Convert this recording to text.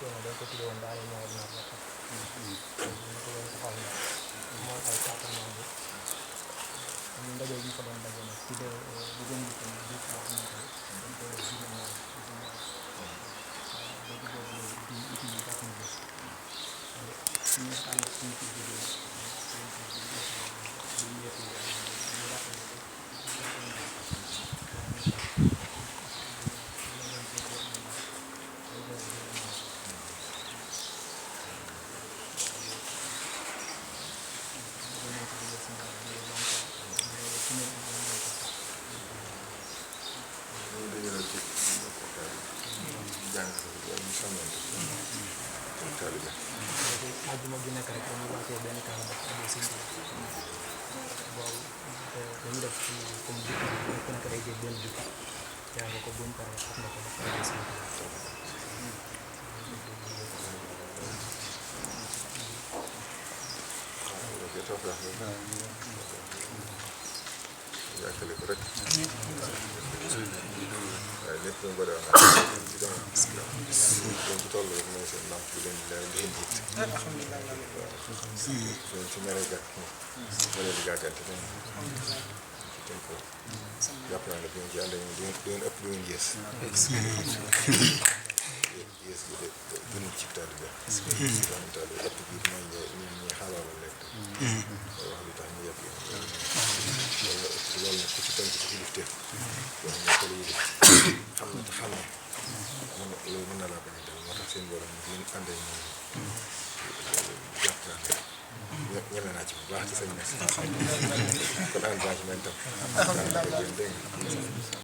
yoon dañ ko tuddee woon daal di ñëw na rek ñu ko doon taxaw na mooy ay appartement bi ñu ndaje ñu ko doon daje nag ci de bu gën bi tamit bis boo xamante ni dañ koy juróom-ñaar léegi boobu léegi di utile sax ñu gis suñu ànd suñu ci jógee suñu yëpp ñu rafetlu àjjuma gi nekk rek dañuy wàccee benn kaar ba àjjee si boobu dañuy def ci comme bukki bi ku nekk day jël benn bukki yaa nga ko buñ paree xam na ko ba àjjee si yàkkale ko rek waaye lépp lu mu bëri wax ci jamono ci toll rek mooy seen lamp bi leen di leer di leen jiit waaw su meree gàtt meree di gàggante dañ ci tënk ko jàpp naa ne bu ngeen ci ànd du ngeen ëpp du ngeen yées yées gi de gënu ci taalibe taalibe ëpp bi mooy ñi xalaat la lekk wax li tax ñu yëpp loolu nag ku ci tënk ci kilifteef yoo xam ne ko la yëg xam na te xam ne loolu mën na laa bañ a dal moo tax seen borom ñu leen àndee ñu jàpp naa ne ñeme naa ci bu baax ci seen mes kon ànd naa ci man tam dégg nga